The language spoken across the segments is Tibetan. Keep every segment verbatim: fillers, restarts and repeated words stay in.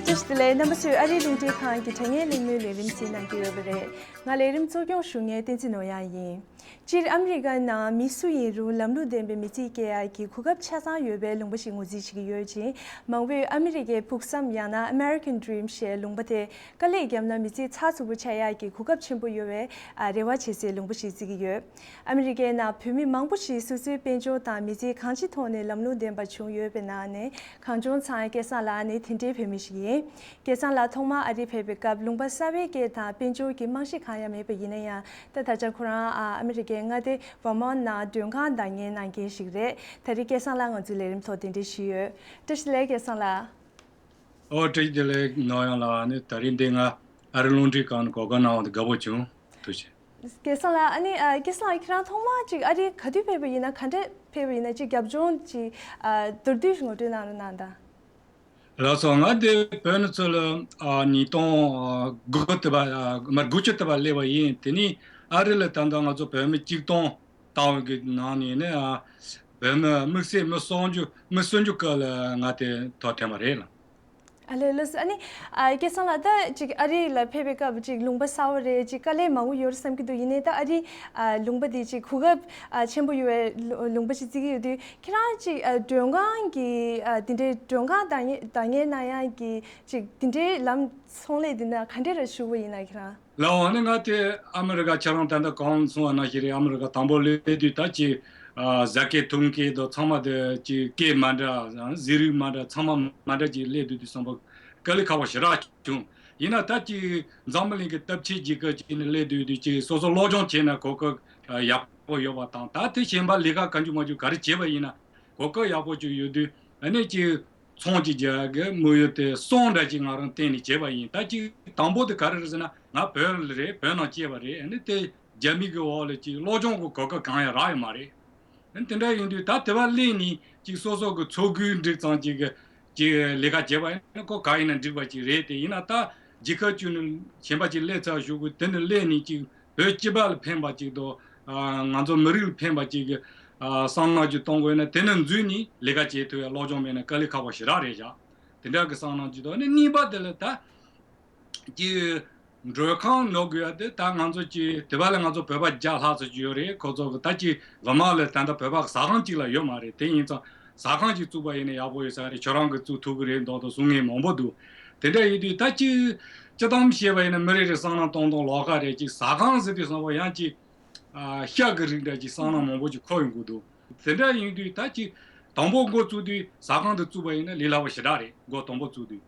བཀྲ་ཤིས་བདེ་ལེགས། རྣམ་པ་ཚོས་ཨ་རིའི་རླུང་འཕྲིན་ཁང་གི་དྲ་བརྙན་གླེང་མོལ་ལས་རིམ་གཟིགས་གནང་གི་ཡོད་པ་རེད། ང་ལས་རིམ་གཙོ་སྐྱོང་ཞུ་མཁན་བསྟན་འཛིན་ནོར་གཡང་ཡིན། སྤྱིར་ཨ་མི་རི་ཀའི་ནང་མི་སུ་ཡིན་རུང་ལམ་ལུགས་ལྡན་པའི་མི་ཚེ་སྐྱེལ་ཡག་གི་གོ་སྐབས་ཆ་ཚང་ཡོད་པའི་ལུང་པ་ཞིག་ངོས་འཛིན་བྱེད་ཀྱི་ཡོད་ཅིང་། མང་པོས་ཨ་མི་རི་ཀའི་ཕུགས་བསམ་ཡང་ན་American Dream ཞེས་ལུང་པ་དེ་དཀའ་ལས་བརྒྱབ་ན་མི་ཚེ་ཚགས་ཚུད་པོ་ཆགས་ཡག་གི་གོ་སྐབས་ཆེན་པོ་ཡོད་པའི་རེ་བ་བྱེད་སའི་ལུང་པ་ཞིག་བརྩི་གི་ཡོད། ཨ་མི་རི་ཀའི་ནང་བོད་མི་མང་པོ་ཞིག་སོ་སོའི་དཔལ་འབྱོར་དང་མི་ཚེ་གང་ཅིའི་ཐོག་ནས་ལམ་ལུགས་ལྡན་པ་བྱུང་ཡོད་པའི་ནང་ནས་གངས་ལྗོངས་ཚང་སྐལ་བཟང་ལགས་ནི་དེ་འདྲའི་བོད་མི་ཞིག་ཡིན། སྐལ་བཟང་ལགས་ཐོག་མར་ཨ་རི་ཕེབས་པའི་སྐབས་ལུང་པ་གསར་པའི་སྐད་དང་དཔལ་འབྱོར་གྱི་རྨང་གཞི་གང་ཡང་མེད་པ་ཡིན་ན་ཡང་། ད་ད་ཆ་ཁོ་རང་ཨ་ཨ་མི་རི་ཀའི་མངའ་སྡེ་ཝར་མོན་ནང་མགྲོན་ཁང་བདག་གཉེར་གནང་མཁན་ཞིག་རེད། ད་རེས་སྐལ་བཟང་ལགས་ང་ཚོའི་ལས་རིམ་ཐོག་གདན་འདྲེན་ཞུས་ཡོད། བཀྲ་ཤིས་བདེ་ལེགས་སྐལ་བཟང་ལགས། ཨོ་བཀྲ་ཤིས་བདེ་ལེགས་ནོར་གཡང་ལགས། ཨ་ནི་ད་རེས་འདི་ང་ཨ་རི་རླུང་འཕྲིན་ཁང་ནས་གོ་སྐབས་གནང་བ་དེ་དགའ་པོ་བྱུང་། ཐུགས་རྗེ་ཆེ། སྐལ་བཟང་ལགས། ཨ་ནི་ཨ་སྐལ་བཟང་ལགས་ཁྱེད་རང་ཐོག་མར་ཅིག་ཨ་རི་ག་དུས་ཕེབས་པ་ཡིན་ན། ག་འདྲ་ཕེབས་པ་ཡིན་ན་ཅིག་རྒྱབ་ལྗོངས་ཅིག་ཨ་མདོར་བསྡུས་ཤིག་ངོ་སྤྲོད་གནང་རོགས་གནང་དང་། ལགས་སོ། ང་འདི་བོད་ནས་ཚུར་ལ་ཨ་ཉིས་སྟོང་དགུ་དེ་བ་ཨ་མ་དགུ་བཅུ་དེ་བ་སླེབས་པ་ཡིན། དེ་ནས་ཨ་རི་ལ་ད་ལྟ་ང་ཚོ་བོད་མི་གཅིག་སྟོང་ལྟ་བུ་གི་ནང་ནས་ནི་ཨ་བོད་མི་དམིགས་བསལ་མི་སུམ་ཅུ་མི་སུམ་ཅུ་སྐོར་ལ་ང་དེ་ཐོག་ཐོན་པ་རེད་ལགས། ཨ་ལས་ལགས་སོ། ཨ་ནི་ཨ་སྐལ་བཟང་ལགས། ད་ཅིག་ཨ་རི་ལ་ཕེབས་པའི་སྐབས་ཅིག་ལུང་པ་གསར་པ་རེད། ཅིག་དཀའ་ལས་མང་པོ་ཡོད་རེད་བསམ་གྱི་འདུག་ཡིན་ནའི་ད་ཨ་རི་ཨ་ལུང་པ་འདི་ཅིག་གོ་སྐབས་ཨ་ཆེན་པོ་ཡོད་པའི་ལུ་ལུང་པ་ཞིག་བརྩི་གི་ཡོད་དུས། ཁྱེད་རང་ཅིག་ཨ་མགྲོན་ཁང་གི་ཨ་འདི་འདྲའི་མགྲོན་ཁང་བདག་གཉེར་བདག་གཉེར་གནང་ཡག་གི་ཅིག་འདི་འདྲའི་ལམ་ཚོང་ལས་འདི་ནང་ག་འདྲ་ར་ཞུགས་པ་ཡིན་ན་ཁྱེད་རང་། ལགས་འོ། ནི་ང་དེ་ཨ་མི་རི་ཀ་ཁྱེད་རང་ད་ལྟ་གང་གསུངས་པ་ནང་བཞིན་རེད། ཨ་མི་རི་ཀ་དང་པོ་སླེབས་དུས་ད་ཅིག་ཨ་ཟ་སྐད་འཐུང་སྐད་དང་ཚང་མ་དེ་ཅིག་སྐད་མ་འདྲ། གཟིགས་རིས་མ་འདྲ། ཚང་མ་མ་འདྲ་ཅིག་སླེབས་དུས་དུས་ཙམ་པ་དཀའ་ལས་ཁག་པོ་ཞེ་དྲག་བྱུང་། ཡིན་ན་ད་ཅིག་འཛམ་བུ་གླིང་གི་སྟབས་ཆེ་རྒྱལ་ཁབ་ཅིག་ནས་སླེབས་དུས་དུས་ཅིག་སོ་སོ་སློབ་སྦྱོང་བྱས་ན་གོ་སྐབས་ཡག་པོ་ཡོད་པ་དང་། ད་དེ་གཞན་པ་ལས་ཀ་གང་བྱུང་མ་བྱུང་ག་རེ་བྱས་པ་ཡིན་ན་གོ་སྐབས་ཡག་པོ་ཅིག་ཡོད་དུས། ཨ་ནི་ཅིག་ཚོང་ཅིག་རྒྱག་གི་དམིགས་ཡུལ་དེ་གསུམ་འདྲ་ཅིག་ང་རང་གཏན་ནས་བྱས་པ་ཡིན། ད་ཅིག་དང་པོ་དེ་ག་རེ་རེད་ཟེར་ན། ང་བོད་ལ་རེད། བོད་ནང་སྐྱེས་པ་རེད། ཨ་ནི་དེ་རྒྱ་མི་གི་འོག་ལ་ཅིག་སློབ་སྦྱོང་གི་གོ་སྐབས་གང་ཡང་རག་ཡོད་མ་རེད། ཨ་ནི་དེ་འདྲ་ཡིན་དུས་ད་དེ་བ་སླེབས་ནས་ཅིག་སོ་སོ་གི་ཚོགས་འགུག་འགྲིག་ཙང་ཅིག་གི་ཅིག་ལས་ཀ་བྱས་པ་ཡིན་ན་ཁོ་ག་ཡིན་ན་འགྲིག་པ་ཅིག་རེད། དེ་ཡིན་ན་ད་རྒྱལ་ཁབ་ཅིག་ནས་གཞན་པ་ཅིག་སླེབས་ཚར་གཞུག་གི་དེ་ནས་སླེབས་ནས་ཅིག་བོད་སྤྱི་པ་ལ་ཕན་པ་ཅིག་དང་། ཨ་ང་ཚོ་མི་རིགས་ལ་ཕན་པ་ཅིག་གི་ཨ་བསམ་བློ་ཅིག་གཏོང་དགོས་ན། དེ་ནས་འཛུལ་ནས་ལས་ཀ་བྱེད་ཐུབ་ཡ་སློབ་སྦྱོང་མེད་ན་དཀའ་ལས་ཁག་པོ་ཞེ་དྲག་རེད་བཞག་དེ་འདྲ་གི་བསམ་བློ་ཅིག་དང་། ཨ་ནི་གཉིས་པ་དེ་ལ་ད་ཀྱི་མགྲོན་ཁང་ནོར་དགོས་ཡ་དེ། ད་ང་ཚོ་ཀྱི་དེ་བ་ལ་ང་ཚོ་བོད་པ་བརྒྱ་ལྷག་ཙམ་ཅིག་ཡོད་རེད། ཁོ་ཚོ་གི་ད་ཀྱི་ཝར་མ་ལ་ད་ལྟ་བོད་པ་གི་ཟ་ཁང་གཅིག་ལ་ཡོད་མ་རེད། དེ་ཡིན་ཙང་ཟ་ཁང་ཅིག་བཙུགས་པ་ཡིན་ན་ཡག་པོ་ཡོད་ས་རེད། ཁྱོད་རང་གིས་བཙུགས་ཐུབ་གི་རེད་མདོག་མདོག་གསུང་མཁན་མང་པོ་འདུག་དེ་འདྲ་ཡིན་དུས་ད་ཅིག་སྤྱི་བཏང་བཤད་པ་ཡིན་ན་མི་རེ་རེ་བསམ་བློ་གཏོང་སྟངས་ལོགས་ཀ་རེད། ཅིག་ཟ་ཁང་ཟེར་དུས་ཙམ་པ་ཡང་ཅིག་ཨ་ཤ་གི་རིགས་འདྲ་ཅིག་བསམ་བློ་མང་པོ་ཅིག་འཁོར་ཡོང་གི་འདུག་དེ་འདྲ་ཡིན་དུས་ད་ཅིག་དང་པོ་འགོ་བཙུགས་དུས་ཟ་ཁང་དེ་བཙུགས་པ་ཡིན་ན་ལས་སླ་པོ་ཞེ་དྲག་རེད། འགོ་དང་པོ་བཙུགས་དུས།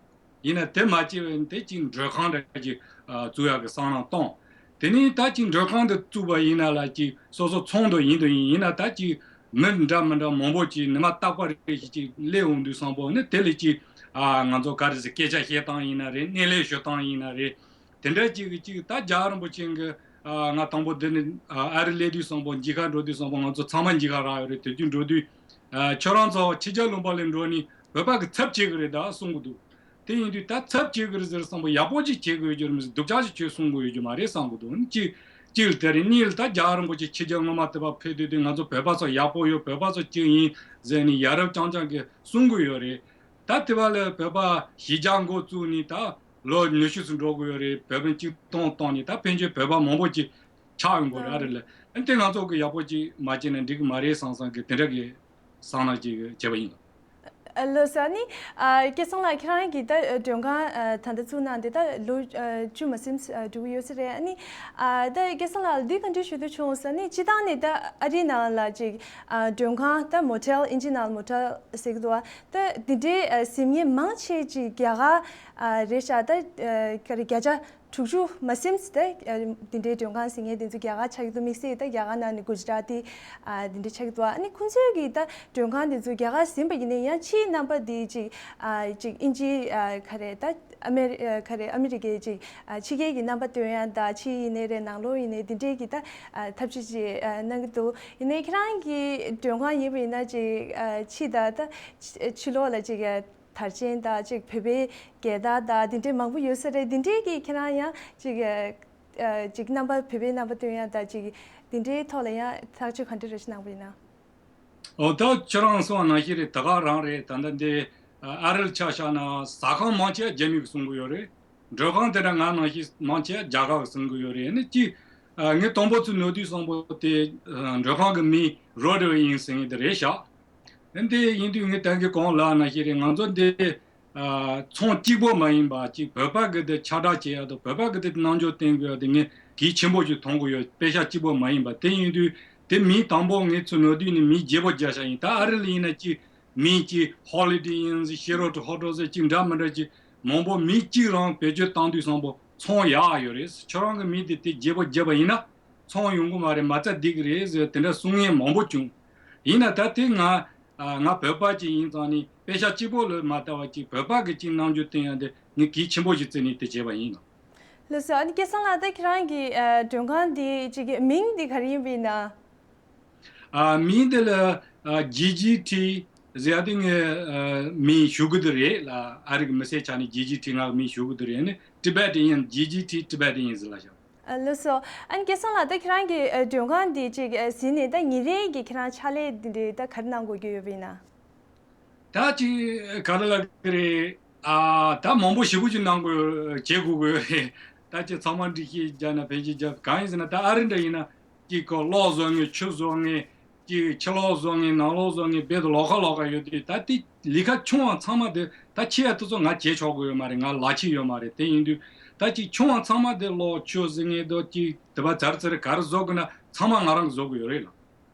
ཡིན་ན་དེ་མ་བྱས་པའི་དེ་ཅིག་མགྲོན་ཁང་འདྲ་ཅིག་ཨ་བཙུགས་ཡག་གི་བསམ་བློ་བཏང་། དེ་ནས་ད་ཅིག་མགྲོན་ཁང་དེ་བཙུགས་པ་ཡིན་ན་ལ་ཅིག་སོ་སོ་ཚོང་དུ་ཡིན་དུ་ཡིན། ཡིན་ན་ད་ཅིག་མི་འདྲ་མི་འདྲ་མང་པོ་ཅིག་ཉི་མ་རྟག་པ་རེ་ཞིག་ཅིག་སླེབས་འོང་དུས་ཙམ་པ་ནི་དེ་ལས་ཅིག་ཨ་ང་ཚོ་ག་རེ་ཟེར། སྐད་ཆ་བཤད་སྟངས་ཡིན་ན་རེད། སྣེ་ལེན་ཞུ་སྟངས་ཡིན་ན་རེད། དེ་འདྲ་ཅིག་གི་ཅིག་ད་རྒྱལ་བ་རིན་པོ་ཆེ་གི་ཨ་ང་དང་པོ་འདི་ནས་ཨ་ཨ་རི་སླེབས་དུས་ཙམ་པ་མཇལ་ཁ་འགྲོ་དུས་ཙམ་པ་ང་ཚོ་ཚང་མ་མཇལ་ཁ་རག་ཡོད་རེད། དེ་དུས་འགྲོ་དུས་ཨ་ཁྱོད་རང་ཚོ་ཕྱི་རྒྱལ་ལུང་པ་ལ་འགྲོ་ནས་བོད་པ་གི་ཚབ་བྱེད་གི་རེད་ད་གསུང་གི་འདུག་དེ་ཡིན་དུས་ད་ཚབ་བྱེད་དགོས་རེད་ཟེར་བསམ་པ་ཡག་པོ་ཅིག་བྱེད་དགོས་ཡོད་རྒྱུ་རེད་མི་སྲིད། སྡུག་ཅག་ཅིག་ཁྱོད་གསུང་དགོས་ཡོད་རྒྱུ་མ་རེད་བསམ་གི་འདུག་གཅིག་གཅིག་ལ་དེ་རེད། གཉིས་ལ་ད་རྒྱལ་བ་རིན་པོ་ཆེ་ཕྱི་རྒྱལ་སྔོན་མ་དེ་བ་ཕེབས་དུས་དུས་ང་ཚོ་བོད་པ་ཚོ་ཡག་པོ་ཡོད། བོད་པ་ཚོ་གཅིག་ཡིན་ཟེར་ནས་ཡ་རབས་རྐྱང་རྐྱང་གིས་གསུང་གི་ཡོད་རེད། ད་དེ་བ་ལ་བོད་པ་གཞིས་ཆགས་འགོ་བཙུགས་ནས་ད་ལོ་ཉི་ཤུ་ཙམ་འགྲོ་གི་ཡོད་རེད། བོད་པ་གཅིག་སྟོང་སྟོང་ནས་ད་ཕན་ཆད་བོད་པ་མང་པོ་ཅིག་ཆགས་ཡོང་གི་རེད། ཨ་རེད་ལ། ཨ་དེ་ང་ཚོ་གིས་ཡག་པོ་ཅིག་མ་བྱས་ན་འགྲིག་གི་མ་རེད་བསམ་བསམ་གི་དེ་འདྲ་གི་བསམ་བློ་ཅིག་བྱས་པ་ཡིན། ལགས་སོ། ཨ་ནི་ཨ་སྐལ་བཟང་ལགས། ཁྱེད་རང་གིས་ད་མགྲོན་ཁང་ཨ་ད་ལྟ་བཙུགས་གནང་དེ་ད་ལོ་ཨ་བཅུ་མ་ཟིན་ཨ་འགྲོ་གི་ཡོད་ས་རེད། ཨ་ནི་ཨ་ད་སྐལ་བཟང་ལགས་ལ་འདི་ག་འདྲ་ཞུ་འདོད་བྱུང་ཟེར་ན། སྤྱིར་བཏང་ནས་ད་ཨ་རིའི་ནང་ལ་ཅིག་ཨ་མགྲོན་ཁང་ད་མོ་ཊེལ། ཨིན་ཇིའི་ནང་ལ་མོ་ཊེལ་ཟེར་གི་འདུག་བ། ད་འདི་འདྲའི་ཨ་ཟིན་ངེས་མང་ཆེ་ཅིག་རྒྱ་གར་ཨ་རེད་ཤག་ད་ཨ་ག་རེ་བརྒྱ་ཆ་དྲུག་ཅུ་མ་ཟིན་ཙམ་དེ་ཨ་འདི་འདྲའི་མགྲོན་ཁང་ཟིན་མཁན་དེ་ཚོ་རྒྱ་གར་ཆགས་ཀྱི་འདུག་དམིགས་བསལ་ད་རྒྱ་གར་ནང་ནས་གུ་ཇི་རཱ་ཏི་ཨ་འདི་འདྲ་ཆགས་ཀྱི་འདུག་ཨ་ནི་ཁོང་ཚོའི་གི་ད་མགྲོན་ཁང་དེ་ཚོ་རྒྱ་གར་ཟིན་པ་ཡིན་ན་ཡང་ཕྱིའི་རྣམ་པ་འདི་ཅིག་ཨ་ཅིག་ཨིན་ཇི་ཨ་ག་རེ་ད་ཨ་མེ་རི་ཨ་ག་རེ་ཨ་མེ་རི་ཀའི་ཅིག་ཨ་ཕྱི་རྒྱལ་གྱི་རྣམ་པ་སྟོན་ཡ་ད་ཕྱི་ཡིན་ནའི་རེད། ནང་ལོགས་ཡིན་ནའི་འདི་འདྲའི་གི་ད་ཨ་ཐབས་ཤེས་ཅིག་ཨ་གནང་གི་འདུག་ཡིན་ནའི་ཁྱེད་རང་གི་མགྲོན་ཁང་ཡིན་པ་ཡིན་ན་ཅིག་ཨ་ཕྱི་ད་ད་ཕྱི་ལོགས་ལ་ཅིག་ཨ། དར་ཆེན་དང་ཅིག་བོད་པའི་རྒྱལ་དར་དང་དེ་འདྲའི་མང་པོ་ཡོད་ས་རེད། དེ་འདྲའི་གི་ཁྱེད་རང་ཡང་ཅིག་ཨ་ཅིག་རྣམ་པ་བོད་པའི་རྣམ་པ་སྟོན་ཡ་དང་ཅིག་དེ་འདྲའི་ཐོག་ལ་ཡང་ཐག་གཅོད་ག་འདྲ་རེ་ཞིག་གནང་པ་ཡིན་ན། ཨོ་ད་ཁྱེད་རང་གསུངས་པ་ནང་བཞིན་རེད། ད་ག་རང་རེད། ད་ལྟ་འདི་ ཨ་རི་ལ་ཆ་བཞག་ན་ཟ་ཁང་མང་ཆེ་བ་རྒྱ་མི་གིས་བསྲུང་གི་ཡོད་རེད། མགྲོན་ཁང་དེ་འདྲ་ང་ནང་བཞིན་མང་ཆེ་བ་རྒྱ་གར་གིས་བསྲུང་གི་ཡོད་རེད། ཨ་ནི་གཅིག་ཨ་ངས་དང་པོ་ཚུར་ནོར་དུས་བསམ་པ་དེ་ཨ་མགྲོན་ཁང་གི་མིང་རོ་ཌི་ཡིན་ཟེར་མཁན་དེ་རེད་ཤག་འདི་ཡིན་དུས་ངས་ད་གིན་གོང་ལབ་ནང་བཞིན་རེད། ང་ཚོ་འདི་ཨ་ཚོང་གཅིག་པོ་མ་ཡིན་པ་གཅིག་བོད་པ་གི་དེ་ཁྱབ་བསྒྲགས་བྱེད་ཡག་དང་བོད་པ་གི་དེ་རྣམ་འགྱུར་བསྟན་དགོས་ཡག་དེ་ངས་གལ་ཆེན་པོ་ཞིག་མཐོང་གི་ཡོད། དཔེ་ཆ་གཅིག་པོ་མ་ཡིན་པ། དེ་ཡིན་དུས་དེ་མིང་དང་པོ་ངས་ཚུར་ནོར་དུས་ནི་མིང་བརྗེ་པོ་རྒྱག་ཤག་ཡིན། ད་ཨ་རི་ལ་ཡིན་ན་གཅིག་མིང་གཅིག་ཧོ་ལི་ཌེ་ཡིན་ཟེར། ཤེ་ར་ཊོན་ཧོ་ཊེལ་ཟེར། གཅིག་འདྲ་མི་འདྲ་གཅིག་མང་པོ་མིང་གཅིག་རང་བེད་སྤྱོད་བཏང་དུས་བསམ་པ་ཚོང་ཡག་ཡོད་རེད། ཁྱོད་རང་གི་མིང་དེ་དེ་བརྗེ་པོ་བརྒྱབ་པ་ཡིན་ན་ཚོང་ཡོང་གི་མ་རེད། མ་རྩ་བསྡད་ཀྱི་རེད་ཟེར་དེ་འདྲ་གསུང་མཁན་མང་པོ་བྱུང་། ཡིན་ན་ད་དེ་ང་ཨ་ང་བོད་པ་ཅིག་ཡིན་ཙང་ནི་དཔེ་ཆ་གཅིག་པོ་ལ་མ་ལྟ་བ་ཅིག་བོད་པ་གི་ཅིག་རྣམ་འགྱུར་བསྟན་ཡག་དེ་ངས་གལ་ཆེན་པོ་ཞིག་བརྩིས་ནས་དེ་བྱས་པ་ཡིན་ལགས། ལགས་སོ། ཨ་ནི་སྐལ་བཟང་ལགས། ད་ཁྱེད་རང་གི་ཨ་མགྲོན་ཁང་འདི་ཅིག་གི་མིང་འདི་ག་རེ་ཡིན་པ་ཡིན་ན། ཨ་མིང་དེ་ལ་ཨ་ཇི་ཇི་ཊི་ཟེར་ཡག་དེ་ངས་ཨ་མིང་ཞུ་གི་དེ་རེད་ལགས། ཨ་རི་གི་མི་སེར་ཆགས་ནས་ཇི་ཇི་ཊི་ང་གི་མིང་ཞུ་གི་དེ་རེད། ཨ་ནི་ཊི་བེ་ཊི་ཡིན། ཇི་ཇི་ཊི་ཊི་བེ་ཊི་ཡིན་ཟེར་ལབ་ཤག་ཨ་ལགས་སོ། ཨ་ནི་སྐལ་བཟང་ལགས། ད་ཁྱེད་རང་གི་ཨ་མགྲོན་ཁང་འདི་ཅིག་ཨ་ཟིན་ནས་ད་ཉིན་རེ་གི་ཁྱེད་རང་ཕྱག་ལས་འདི་འདྲའི་ད་ག་རེ་གནང་དགོས་ཀྱི་ཡོད་པ་ཡིན་ན། ད་ཅིག་ག་རེ་ལབ་ཀྱི་རེད། ཨ་ད་མང་པོ་ཞེ་པོ་ཅིག་གནང་དགོས་བྱེད་དགོས་ཀྱི་ཡོད་རེད། ད་ཅིག་ཚང་མ་འགྲེལ་བཤད་རྒྱག་ན་ཕལ་ཆེར་རྒྱག་གང་ཡིན་ཟེར་ན། ད་ཨ་རི་འདྲ་ཡིན་ན་ཅིག་གོ་གློག་བཟོ་མཁན། ཆུ་བཟོ་མཁན། ཅིག་ཕྱི་ལོགས་བཟོ་མཁན། ནང་ལོགས་བཟོ་མཁན། རྦད་དེ་ལོགས་ཁ་ལོགས་ཁ་ཡོད་དུས་ད་དེ་ལས་ཀ་ཆུང་བ་ཚང་མ་དེ་ད་ཆེ་བ་དེ་ཚོ་ང་བྱེད་ཆོག་གི་ཡོད་མ་རེད། ང་ལག་ཁྱེར་ཡོད་མ་རེད། དེ་ཡིན་དུས་ད་ཅིག་ཆུང་བ་ཚང་མ་དེ་གློག་ཆུ་ཟེར་མཁན་དང་ཅིག་དེ་པ་ཚར་ཚར་ག་རེ་བཟོ་དགོས་ན་ཚང་མ་ང་རང་གིས་བཟོ་དགོས་ཡོད་རེད་ལགས།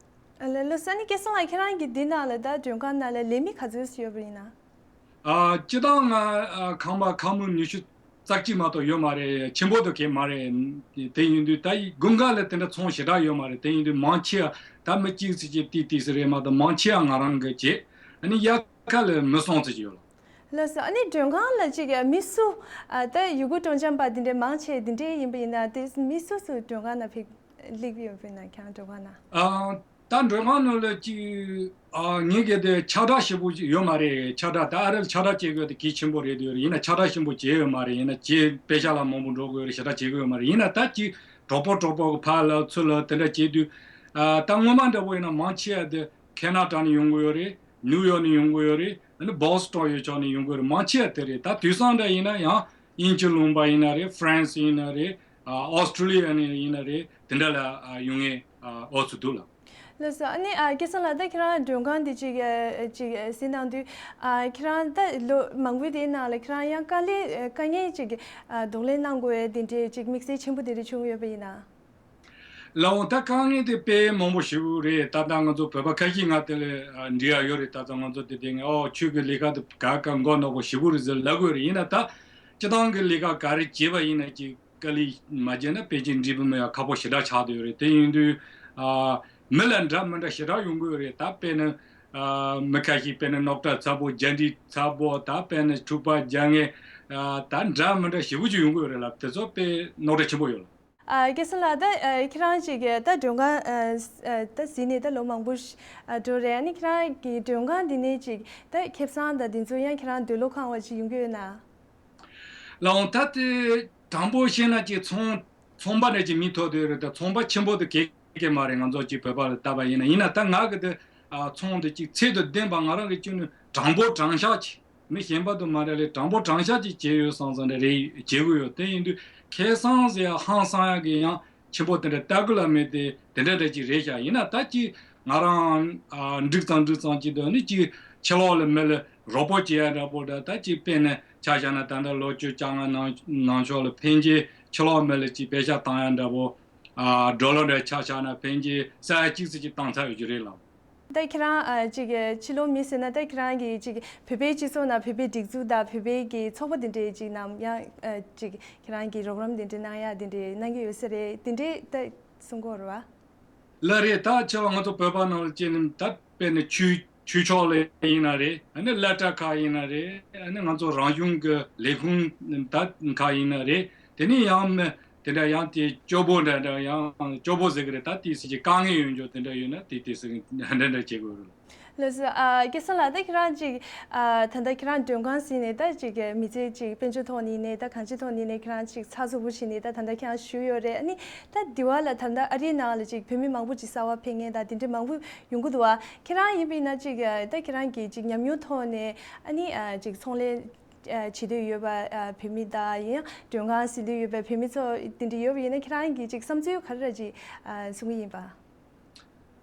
ཨ་ལགས་སོ། ཨ་ནི་སྐལ་བཟང་ལགས། ཁྱེད་རང་གི་འདི་ནང་ལ་ད་མགྲོན་ཁང་ནང་ལ་ལས་མི་ག་ཚོད་ཡོད་པ་ཡིན་ན། ཨ་སྤྱིར་བཏང་ང་ཨ་ཁང་པ་ཁང་མིག་ཉི་ཤུ་རྩ་གཅིག་མ་གཏོགས་ཡོད་མ་རེད། ཆེན་པོ་དེ་གས་མ་རེད། དེ་ཡིན་དུས་ད་དགུན་ཁ་ལ་དེ་འདྲ་ཚོང་ཞེ་དྲག་ཡོད་མ་རེད། དེ་ཡིན་དུས་མང་ཆེ་བ་ད་མི་གཅིག་ཙམ་གྱིས་ཏིག་ཏིག་ཙམ་རེད་མ་གཏོགས་མང་ཆེ་བ་ང་རང་གིས་བྱེད། ཨ་ནི་དབྱར་ཁ་ལ་མི་གསུམ་ཙམ་ཅིག་ཡོད་ལགས། ལགས་སོ། ཨ་ནི་མགྲོན་ཁང་ལ་ཅིག་མི་སུ་ཨ་ད་ཡུལ་སྐོར་སྤྲོ་འཆམ་པ་འདི་འདྲའི་མང་ཆེ་འདི་འདྲའི་ཡིན་པ་ཡིན་ན། དེ་མི་སུ་སུ་མགྲོན་ཁང་ནང་ཕེབས་སླེབས་ཡོད་པ་ཡིན་ན། ཁྱེད་རང་མགྲོན་ཁང་ནང་། ཨ་ད་མགྲོན་ཁང་ནང་ལ་ཅིག་ཨ་ངེད་ཀྱི་དེ་ཁྱབ་བསྒྲགས་ཞེ་པོ་ཅིག་ཡོད་མ་རེད། ཁྱབ་བསྒྲགས་ད་ཨ་རི་ལ་ཁྱབ་བསྒྲགས་བྱེད་དགོས་དེ་གལ་ཆེན་པོ་རེད་དེ་ཡོད་རེད། ཡིན་ན་ཁྱབ་བསྒྲགས་ཆེན་པོ་བྱས་ཡོད་མ་རེད། ཡིན་ན་བྱེད་དཔེ་ཆ་ལ་མང་པོ་འགྲོ་དགོས་རེད། ཞེ་དྲག་བྱེད་དགོས་ཡོད་མ་རེད། ཡིན་ན་ད་ཅིག་གྲོགས་པོ་གྲོགས་པོ་གི་ཕར་ལ་ཚུར་ལ་དེ་འདྲ་བྱེད་དུས་ཨ་ད་སྔོན་མ་འདྲ་པོ་ཡིན་ན་མང་ཆེ་བ་དེ་ཁེ་ན་ཌ་ནས་ཡོང་གི་ཡོད་རེད། ནིའུ་ཡོག་ནས་ཡོང་གི་ཡོད་རེད། ཨ་ནི་བྷོ་སི་ཊོན་ཡུལ་ཕྱོགས་ནས་ཡོང་གི་ཡོད་རེད། མང་ཆེ་བ་དེ་རེད། ད་དུས་སང་འདྲ་ཡིན་ན་ཡང་དབྱིན་ཇི་ལུང་པ་ཡིན་ན་རེད། ཧྥ་རན་སི་ཡིན་ན་རེད། ཨ་ཨོ་སི་ཀྲོ་ལི་ཡ་ནས་ཡིན་ན་རེད། དེ་འདྲ་ལ་ཨ་ཡོང་མཁན་ཨ་ཨོ་ཚོད་འདུག་ལགས། ལགས་སོ། ཨ་ནི་ཨ་སྐལ་བཟང་ལགས། ད་ཁྱེད་རང་མགྲོན་ཁང་འདི་ཅིག་ཨ་ཅིག་ཨ་ཟིན་གནང་དུས་ཨ་ཁྱེད་རང་ད་ལོ་མང་པོའི་དེའི་ནང་ལ་ཁྱེད་རང་ཡང་དཀའ་ལས་དཀའ་ངལ་ཅིག་ཨ་གདོང་ལེན་གནང་དགོས་དེ་འདྲའི་ཅིག་དམིགས་བསལ་ཆེན་པོ་དེ་འདྲ་བྱུང་ཡོད་པ་ཡིན་ན། ལགས་འོང་། ད་དཀའ་ངལ་དེ་དཔེ་མང་པོ་ཞེ་པོ་རེད། ད་ལྟ་ང་ཚོ་བོད་པ་ཁ་ཤས་ང་དེ་ལ་ཨ་འདྲི་ཡག་ཡོད་རེད། ད་ལྟ་ང་ཚོ་དེ་དེ་ངས་ཨོ་ཁྱོད་ཀྱི་ལས་ཀ་དེ་ག་ག་མགོ་ནག་པོ་ཞེ་པོ་རེད་ཟེར་ལབ་དགོས་རེད། ཡིན་ན་ད་སྤྱིར་བཏང་གི་ལས་ཀ་ག་རེ་བྱས་པ་ཡིན་ན་ཅིག་དཀའ་ལས་མ་བརྒྱབ་ན་ཕལ་ཆེར་འགྲིག་པ་མེད་ཡ་ཁག་པོ་ཞེ་དྲག་ཆགས་བསྡད་ཡོད་རེད། དེ་ཡིན་དུས་ཨ་མི་ལ་འདྲ་མི་འདྲ་ཞེ་དྲག་ཡོང་གི་ཡོད་རེད། ད་དཔེར་ན་ཨ་མི་ཁ་ཤས་དཔེར་ན་རྙོག་དྲ་ཚ་པོ་རྒྱག་འདྲི་ཚ་པོ། ད་དཔེར་ན་འཁྲུག་པ་རྒྱག་མཁན་ཨ་ད་འདྲ་མི་འདྲ་ཞེ་པོ་ཅིག་ཡོང་གི་ཡོད་རེད་ལགས། དེ་ཚོ་དཔེ་རྙོག་དྲ་ཆེན་པོ་ཡོད་ལགས། ཨ་སྐལ་བཟང་ལགས། ད་ཨ་ཁྱེད་རང་ཅིག་ད་མགྲོན་ཁང་ཨ་ཨ་ད་ཟིན་ནས་ད་ལོ་མང་པོ་ཞིག་ཨ་འགྲོ་རེད། ཨ་ནི་ཁྱེད་རང་གི་མགྲོན་ཁང་འདི་ནས་ཅིག་ད་ཁེ་བཟང་དང་འདི་ཚོ་ཡང་ཁྱེད་རང་འདོད་བློ་ཁེངས་པ་ཅིག་ཡོང་གི་ཡོད་ན། ལགས་འོང་། ད་དེ་དྲང་པོ་བཤད་ན་ཅིག་ཚོང་ཚོང་པ་འདྲ་ཅིག་མིང་ཐོགས་བསྡད་ཡོད་རེད། ད་ཚོང་པ་ཆེན་པོ་དེ་གས་གས་མ་རེད། ང་ཚོ་ཅིག་བོད་པ་ལ་ལྟ་བ་ཡིན་ན། ཡིན་ན་ད་ང་གི་དེ་ཨ་ཚོང་དེ་ཅིག་ཚད་དང་ལྡན་པ་ང་རང་གི་ཅིག་ནི་དྲང་པོ་དྲང་བཞག་ཅིག་མི་གཞན་པ་དང་མ་འདྲ་ལས་དྲང་པོ་དྲང་བཞག་ཅིག་བྱས་ཡོད་བསམ་བསམ་འདྲ་རེད། བྱེད་དགོས་ཡོད། དེ་ཡིན་དུས་ཁེ་བཟང་ཟེར་ཡ་ཧང་སང་ཡ་གི་ཡང་ཆེན་པོ་དེ་འདྲ་ལྟ་གི་ལ་མེད་དེ། དེ་འདྲ་འདྲ་ཅིག་རེད་ཤག་ཡིན་ན་ད་ཅིག་ང་རང་ཨ་འགྲིག་ཙང་འགྲིག་ཙང་ཅིག་འདུག་ནི་ཅིག་ཕྱི་ལོགས་ལ་མི་ལ་རོགས་པ་བྱེད་ཡ་འདྲ་པོ་འདྲ། ད་ཅིག་དཔེར་ན་ཆ་བཞག་ན་ད་ལྟ་ལོ་བཅུ་བཅོ་ལྔ་ནང་ནང་ཕྱོགས་ལ་ཕལ་ཆེར་ཕྱི་ལོགས་མི་ལ་ཅིག་པེ་ཤག་བཏང་ཡ་འདྲ་པོ། ཨ་ཌོ་ལར་འདྲ་ཆ་བཞག་ན་ཕལ་ཆེར་ས་ཡ་གཅིག་ཙམ་ཅིག་བཏང་ཚར་ཡོད་ཀྱི་རེད་ལགས། ད་ཁྱེད་རང་ཨ་ཅིག་ཕྱི་ལོགས་མི་ཟེར་ན་ད་ཁྱེད་རང་གི་ཅིག་བོད་པའི་སྤྱི་ཚོགས་ནང་བོད་པའི་སྒྲིག་འཛུགས་དང་བོད་པའི་གི་ཚོགས་པ་དེ་འདྲའི་ཅིག་ནང་ཡང་ཨ་ཅིག་ཁྱེད་རང་གི་རོགས་རམ་དེ་འདྲའི་གནང་ཡ་དེ་འདྲའི་གནང་གི་ཡོད་ས་རེད། དེ་འདྲའི་ད་གསུང་གི་ཡོད་རེད་བ། ལགས་རེད། ད་ཆེ་བ་ང་ཚོ་བོད་པ་ནང་ལ་སྐྱེས་ནས་ད་དཔེར་ན་ཆོས་ཆོས་ཕྱོགས་ལ་ཡིན་ན་རེད། ཨ་ནི་སློབ་གྲྭ་ཁག་ཡིན་ན་རེད། ཨ་ནི་ང་ཚོ་རང་གཞུང་གི་ལས་ཁུངས་ད་ཁག་ཡིན་ན་རེད། དེ་ནས་ཡང་མི་དེ་འདྲ་ཡང་དེ་སྐྱོ་པོ་འདྲ་འདྲ་ཡང་སྐྱོ་པོ་ཟེར་གི་རེད། ད་དེ་སྲིད་ཀྱི་དཀའ་ངལ་ཡོད་འཇོག་དེ་འདྲ་ཡོད་ན་དེ་དེ་སྲིད་འདྲ་འདྲ་བྱེད་དགོས་རེད། ལགས་སོ། ཨ། སྐལ་བཟང་ལགས། ད་ཁྱེད་རང་ཅིག་ཨ། ད་ལྟ་ཁྱེད་རང་མགྲོན་ཁང་ཟིན་ནས་ད་ཅིག་མི་ཚེ་ཅིག་དཔལ་འབྱོར་ཐོག་ནས་ནས་ད་གང་ཅིའི་ཐོག་ནས་ནས་ཁྱེད་རང་ཅིག་ཚགས་ཚུད་པོ་བྱས་ནས་ད་ད་ལྟ་ཁྱེད་རང་བཞུགས་ཡོད་རེད། ཨ་ནི་ད་འདི་བ་ལ་ད་ལྟ་ཨ་རིའི་ནང་ལ་ཅིག་བོད་མི་མང་པོ་ཅིག་གསར་པ་ཕེབས་མཁན་ད་དེ་འདྲ་མང་པོ་ཡོང་གི་འདུག་བ། ཁྱེད་རང་ཡིན་པ་ཡིན་ན་ཅིག་ཨ། ད་ཁྱེད་རང་གི་ཅིག་ཉམས་མྱོང་ཐོག་ནས་ཨ་ནི་ཨ། ཅིག་ཚོང་ལས་ཨ། བྱེད་འདོད་ཡོད་པ་ཨ། བོད་མི་དང་ཡིན་ཡང་མགྲོན་ཁང་ཟིན་འདོད་ཡོད་པའི་བོད་མི་ཚོ་དེ་འདྲ་ཡོད་པ་ཡིན་ན་ཁྱེད་རང་གི་ཅིག་བསམ་ཚུལ་ག་རེ་ར་ཅིག་ཨ། གསུང་གི་ཡིན་པ།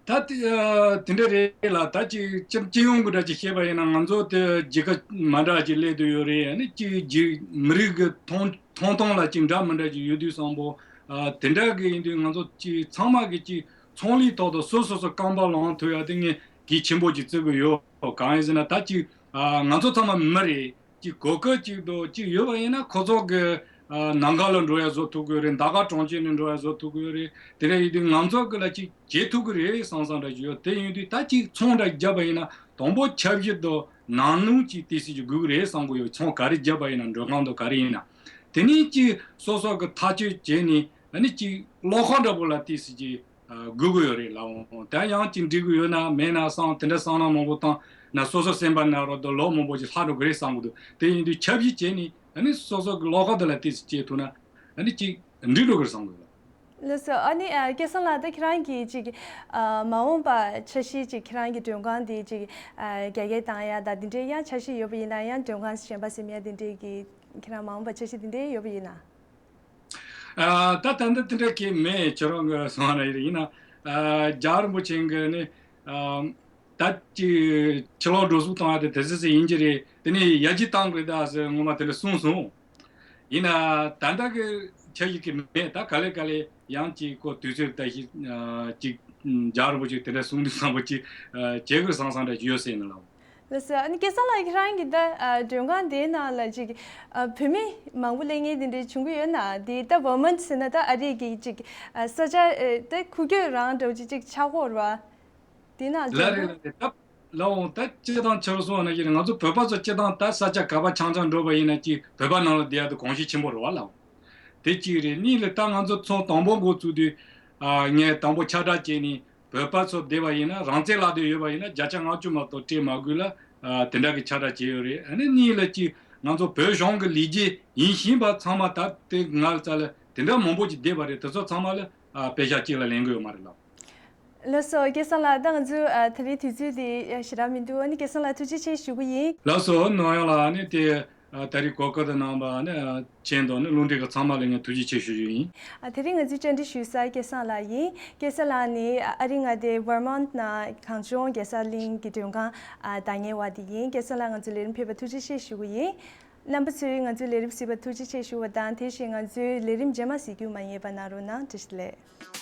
ད་དེ་ཨ། དེ་འདྲ་རེད་ལ། ད་ཅིག་སྤྱི་སྤྱི་ཡོངས་ཀྱི་འདྲ་ཅིག་བཤད་པ་ཡིན་ན་ང་ཚོ་དེ་རྒྱལ་ཁབ་མ་འདྲ་ཅིག་སླེབས་བསྡད་ཡོད་རེད། ཨ་ནི་ཅིག་རྒྱུ་མི་རིགས་ཀྱི་ཐོང་ཐོང་ཐོང་ལ་ཅིག་འདྲ་མི་འདྲ་ཅིག་ཡོད་དུས་བསམ་པོ། ཨ། དེ་འདྲ་གི་ཡིན་དུས་ང་ཚོ་ཅིག་ཚང་མ་གི་ཅིག་ཚོང་ལས་ཐོག་ཏུ་སོ་སོ་སོ་རྐང་པ་ལངས་ཐུབ་ཡ་དེ་ངས་གལ་ཆེན་པོ་ཅིག་བརྩི་གི་ཡོད། གང་ཡིན་ཟེར་ན་ད་ཅིག་ཨ། ང་ཚོ་ཚང་མ་མི་རེད། ཅིག་གོ་སྐབས་ཅིག་དང་ཅིག་ཡོད་པ་ཡིན་ན་ཁོ་ཚོ་གི་ཨ། ནང་ཁ་ལ་འགྲོ་ཡ་བཟོ་ཐུབ་ཀྱི་ཡོད་རེད། ད་ག་གྲོང་ཁྱེར་ནས་འགྲོ་ཡ་བཟོ་ཐུབ་ཀྱི་ཡོད་རེད། དེ་འདྲ་ཡིན་དུས་ང་ཚོ་གི་ལ་ཅིག་བྱེད་ཐུབ་ཀྱི་རེད་བསམ་བསམ་འདྲ་ཅིག་ཡོད། དེ་ཡིན་དུས་ད་ཅིག་ཚོང་འདྲ་བརྒྱབ་པ་ཡིན་ན་དང་པོ་ཁྱབ་གཞི་དང་ནང་གནོན་ཅིག་ཏོག་ཙམ་ཅིག་དགོས་ཀྱི་རེད་བསམ་གྱི་ཡོད། ཚོང་ག་རེ་བརྒྱབ་པ་ཡིན་ན་མགྲོན་ཁང་དང་ག་རེ་ཡིན་ན། དེ་ནས་ཅིག་སོ་སོ་གི་ཐག་གཅོད་བྱས་ནས་ཨ་ནི་ཅིག་བློ་ཁ་འདྲ་པོ་ལ་ཏོག་ཙམ་ཅིག་ཨ། དགོས་ཀྱི་ཡོད་རེད་ལགས། འོང་། དེ་ཡང་ཅིག་འགྲིག་གི་ཡོད་ན་མེད་ན་བསམ། དེ་འདྲ་བསམ་བློ་མང་པོ་བཏང་ན་སོ་སོ་སེམས་པ་ན་རོ་དང་ལོ་མང་པོ་ཅིག་ལྷག་འགྲོ་གི་རེད་བསམ་གི་འདུག་དེ་ཡིན་དུས་ཁྱབ་གཞི་བྱས་ནས་ཨ་ནི་སོ་སོ་གི་བློ་ཁ་དེ་ལ་ཏོག་ཙམ་བྱེད་ཐུབ་ན་ཨ་ནི་ཅིག་འགྲིག་འགྲོ་གི་རེད་བསམ་གི་ལགས། ལགས་སོ། ཨ་ནི་ཨ། སྐལ་བཟང་ལགས། ད་ཁྱེད་རང་གིས་ཅིག་ཨ། མ་འོངས་པ་འཆར་གཞི་ཅིག་ཁྱེད་རང་གི་མགྲོན་ཁང་དེ་ཅིག་ཨ། རྒྱ་སྐྱེད་བཏང་ཡ་ད་དེ་འདྲའི་ཡང་འཆར་གཞི་ཡོད་པ་ཡིན་ན། ཡང་མགྲོན་ཁང་གཞན་པ་ཟིན་ཡ་དེ་འདྲའི་གི་ཁྱེད་རང་མ་འོངས་པ་འཆར་གཞི་དེ་འདྲའི་ཡོད་པ་ཡིན་ན། ཨ། ད་ད་ལྟ་དེ་འདྲ་གི་མེད། ཁྱེད་རང་གི་གསུང་བ་ན་ཡིན་ན། ཨ། རྒྱལ་བ་རིན་པོ་ཆེ་གི་ནི་ཨ། ད་ཅི་ཕྱི་ལོགས་འགྲོ་སོང་བཏང་ཡ་དེ་དེ་སྲིད་སྲིད་ཡིན་གྱི་རེད། དེ་ནས་ཡར་རྒྱས་བཏང་དགོས་ད་ཟེར་ངོ་མ་དེ་འདྲ་གསུངས་སོང་། ཡིན་ན་ད་ལྟ་གི་འཆར་གཞི་གི་མེད། ད་ག་ལེ་ག་ལེ་ཡང་ཅིག་ཁོ་དུས་ཚོད་ལྟ་ཞིག་ཨ། ཅིག་རྒྱལ་བ་རིན་པོ་ཆེ་དེ་འདྲ་གསུང་དུས་བསམ་པོ་ཅིག་ཨ། བྱེད་དགོས་བསམ་བསམ་འདྲ་ཅིག་ཡོད་སྲིད་ན་ལགས། ལགས་སོ། ཨ་ནི་སྐལ་བཟང་ལགས། ཁྱེད་རང་གི་ད་ཨ། མགྲོན་ཁང་དེའི་ནང་ལ་ཅིག་ཨ། བོད་མི་མང་པོ་སླེབས་མཁན་དེ་འདྲ་བྱུང་གི་ཡོད་ན། དེ་ད་ཝར་མོན་ཊི་ཟེར་ན་ད་ཨ་རི་གི་ཅིག་ཨ། ས་ཆ་ཨ། ད་ཁུག་ཀྱོག་རང་འདྲ་བོ་ཅིག་ཅིག་ཆགས་ཀྱི་ཡོད་རེད་བ། དེ་ན་ལགས་རེད་ལགས་རེད། ད་ལགས་འོང་། ད་སྤྱིར་བཏང་ཁྱེད་རང་གསུངས་པ་ནང་བཞིན་ང་ཚོ་བོད་པ་ཚོ་སྤྱིར་བཏང་ད་ས་ཆ་ག་པར་འཁྱམ་འཁྱམ་འགྲོ་བ་ཡིན་ན་ཅིག་བོད་པ་ནང་ལ་བསྡད་ཡ་དེ་གོམས་གཤིས་ཆེན་པོ་རེད་བ་ལགས། དེ་གཅིག་རེད། གཉིས་ལ་ད་ང་ཚོ་ཚོང་དང་པོ་འགོ་བཙུགས་དུས་ཨ། ངས་དང་པོ་ཁྱབ་བསྒྲགས་བྱས་ནས་བོད་པ་ཚོ་བསྡད་པ་ཡིན་ན་རང་བཙན་ལག་དེབ་ཡོད་པ་ཡིན་ན་བརྒྱ་ཆ་ལྔ་བཅུ་མ་གཏོགས་སྤྲད་མ་དགོས་ལ་ཨ། དེ་འདྲ་གི་ཁྱབ་བསྒྲགས་བྱས་ཡོད་རེད། ཨ་ནི་གཉིས་ལ་ཅིག་ང་ཚོ་བོད་གཞུང་གི་ལས་བྱེད་ཡིན་བཞིན་པ་ཚང་མ་ད་དེ་ང་ལ་ཙ་ལ་དེ་འདྲ་མང་པོ་ཅིག་བསྡད་པ་རེད། དེ་ཚོ་ཚང་མ་ལ་ཨ། པེ་ཤག་གཅིག་ལ་ལེན་གི་ཡོད་མ་རེད་ལགས། ལགས་སོ། སྐལ་བཟང་ལགས། ད་ང་ཚོའི་ཨ། ད་རེས་དུས་ཚོད་དེ་ཞེ་དྲག་མི་འདུག་ཨ་ནི་སྐལ་བཟང་ལགས་ཐུགས་རྗེ་ཆེ་ཞུ་གི་ཡིན། ལགས་སོ། ནོར་གཡང་ལགས། ཨ་ནི་དེ་ཨ། ད་རེས་གོ་སྐབས་དེ་གནང་བ་ཨ་ནི་ཨ། ཆེན་དང་ནི་རླུང་འཕྲིན་གྱི་ཚང་མ་ལ་ངས་ཐུགས་རྗེ་ཆེ་ཞུ་རྒྱུ་ཡིན། ཨ། དེ་རིང་ང་ཚོའི་བཅར་འདྲི་ཞུ་ས་སྐལ་བཟང་ལགས་ཡིན། སྐལ་བཟང་ལགས་ནི་ཨ་རི་མངའ་སྡེ་ཝར་མོན་ཊི་ནང་གངས་ལྗོངས་རྒྱལ་ས་གླིང་གི་མགྲོན་ཁང་ཨ། བདག་གཉེར་བ་དེ་ཡིན། སྐལ་བཟང་ལགས་ང་ཚོའི་ལས་རིམ་ཕེབས་པ་ཐུགས་རྗེ་ཆེ་ཞུ་གི་ཡིན། རྣམ་པ་ཚོས་ང་ཚོའི་ལས་རིམ་གཟིགས་པ་ཐུགས་རྗེ་ཆེ་ཞུ་བ་དང་། དེ་བཞིན་ང་ཚོའི་ལས་རིམ་རྗེས་མ་གཟིགས་རྒྱུ་མ་བསྙེལ་བ་གནང་རོགས་གནང་། བཀྲ་ཤིས་བདེ་ལེགས།